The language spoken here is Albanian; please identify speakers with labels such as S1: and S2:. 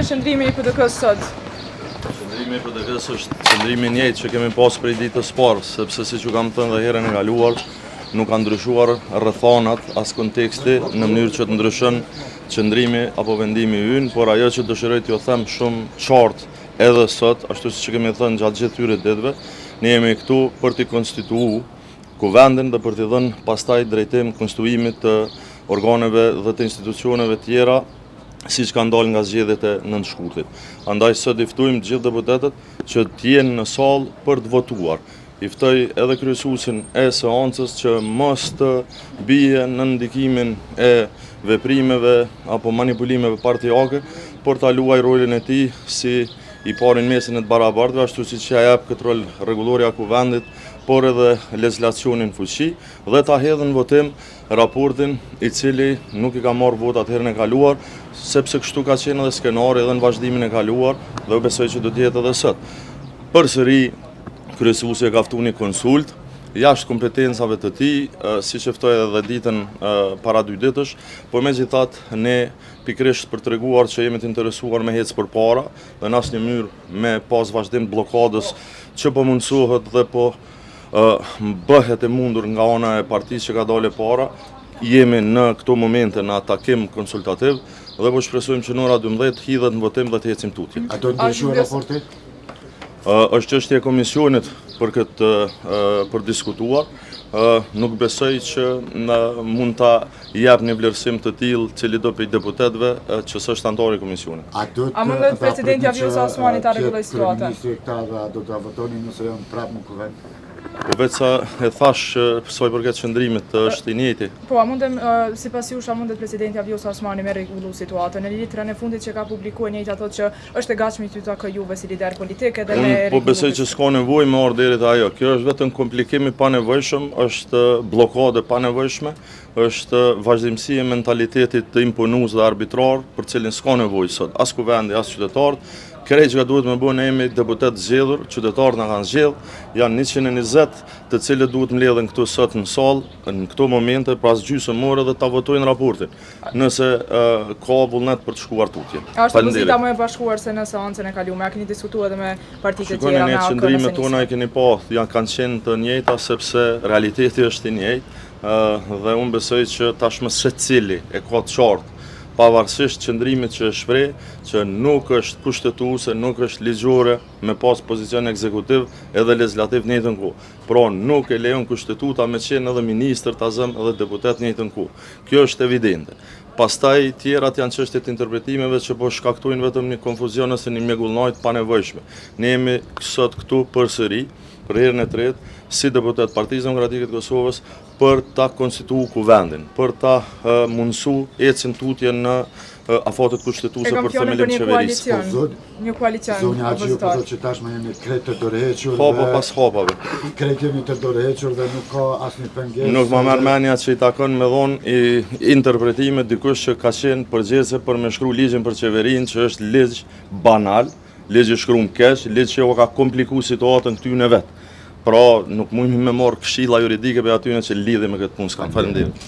S1: është qëndrimi i PDK-së sot?
S2: Qëndrimi i PDK-së është qëndrimi i njëjtë që kemi pas prej ditës parë, sepse siç ju kam thënë dhe herën e kaluar, nuk ka ndryshuar rrethanat as konteksti në mënyrë që të ndryshon qëndrimi apo vendimi ynë, por ajo që dëshiroj t'ju them shumë qartë edhe sot, ashtu siç kemi thënë gjatë gjithë këtyre ditëve, ne jemi këtu për të konstituu Kuvendin dhe për t'i dhënë pastaj drejtim konstituimit të organeve dhe të institucioneve tjera siç kanë dalë nga zgjedhjet e 9 shkurtit. Andaj sot i ftojmë të gjithë deputetët që të jenë në sallë për të votuar. I ftoj edhe kryesuesin e seancës që mos të bie në ndikimin e veprimeve apo manipulimeve partiake, por ta luaj rolin e tij si i pari në mesin e të barabartëve, ashtu siç ia jep këtë rol rregullorja e Kuvendit, por edhe legjislacioni në fuqi dhe ta hedhë në votim raportin i cili nuk i ka marrë votat herën e kaluar, sepse kështu ka qenë edhe skenari edhe në vazhdimin e kaluar dhe besoj që do të jetë edhe sot. Përsëri kryesuesi e ka ftu një konsult jashtë kompetencave të tij, siç e ftoi edhe ditën para dy ditësh, por megjithatë ne pikërisht për treguar që jemi të interesuar me hecë përpara dhe në asnjë mënyrë me pas vazhdim bllokadës që po mundësohet dhe po bëhet e mundur nga ana e partisë që ka dalë e para, jemi në këto momente në takim konsultativ dhe po shpresojmë që në ora 12 hidhet në votim dhe të ecim tutje.
S3: A do të ndryshohet raporti?
S2: Është çështje e komisionit për këtë për diskutuar. Nuk besoj që mund ta jap një vlerësim të tillë cilido prej deputetëve që s'është anëtar i komisionit.
S3: A do të
S1: A mundet presidentja Vjosa Osmani ta rregullojë situatën?
S3: Kryeministri këta dhe a do ta votoni nëse janë prapë në kuvend?
S2: Po veç sa e thash që sa i përket qëndrimit është i njëjti.
S1: Po, a mundem, sipas jush, a mundet presidentja Vjosa Osmani me rregullu situatën? Në letrën e fundit që ka publikuar njëjta thotë që është e gatshme t'ju takojë juve si lider politik edhe me
S2: Unë po besoj që s'ka nevojë me ardhë deri te ajo. Kjo është vetëm komplikim i panevojshëm, është bllokadë e panevojshme, është vazhdimësi e mentalitetit të imponues dhe arbitrar, për cilin s'ka nevojë sot, as kuvendi, as qytetarët. Krejt çka duhet me bo, ne jemi deputetë zgjedhur, qytetarët na kanë zgjedh, janë 120 të cilët duhet mbledhen këtu sot në sallë, në këto momente, pas gjysmë ore dhe ta votojnë raportin, nëse ka vullnet për të shkuar tutje.
S1: A është opozita më e bashkuar se në seancën e kaluar? A keni diskutuar edhe me partitë e tjera,
S2: me AAK-në? Shikoni, ne qëndrimet tona i keni pa, janë kanë qenë të njëjta sepse realiteti është i njëjtë dhe unë besoj që tashmë secili e ka të qartë pavarësisht qëndrimit që e shpreh, që nuk është kushtetuese, nuk është ligjore me pas pozicion ekzekutiv edhe legjislativ në njëjtën kohë. Pra nuk e lejon kushtetuta me qenë edhe ministër ta zëm edhe deputet në njëjtën kohë. Kjo është evidente. Pastaj tjerat janë çështje të interpretimeve që po shkaktojnë vetëm një konfuzion ose një mjegullnajë të panevojshme. Ne jemi sot këtu përsëri, për herën e tretë, si deputet Partisë Demokratike të Kosovës për ta konstituu kuvendin, për ta mundësu ecjen tutje në afatet kushtetuese për themelim të qeverisë.
S3: Po,
S1: një koalicion
S3: Zonja Haxhiu po thotë që tashmë jemi krejt të dorëhequr
S2: Hapa pas hapave.
S3: Krejt jemi të dorëhequr dhe nuk ka asnjë pengesë.
S2: Nuk ma merr mendja që i takon me dhonë interpretime dikush që ka qenë përgjegjëse për me shkru ligjin për qeverinë që është ligj banal, ligj i shkrum keq, ligj që u ka kompliku situatën këtyne vetë. Pra, nuk mujmë me marrë këshilla juridike prej atyne që lidhje me këtë punë s'kanë. Faleminderit.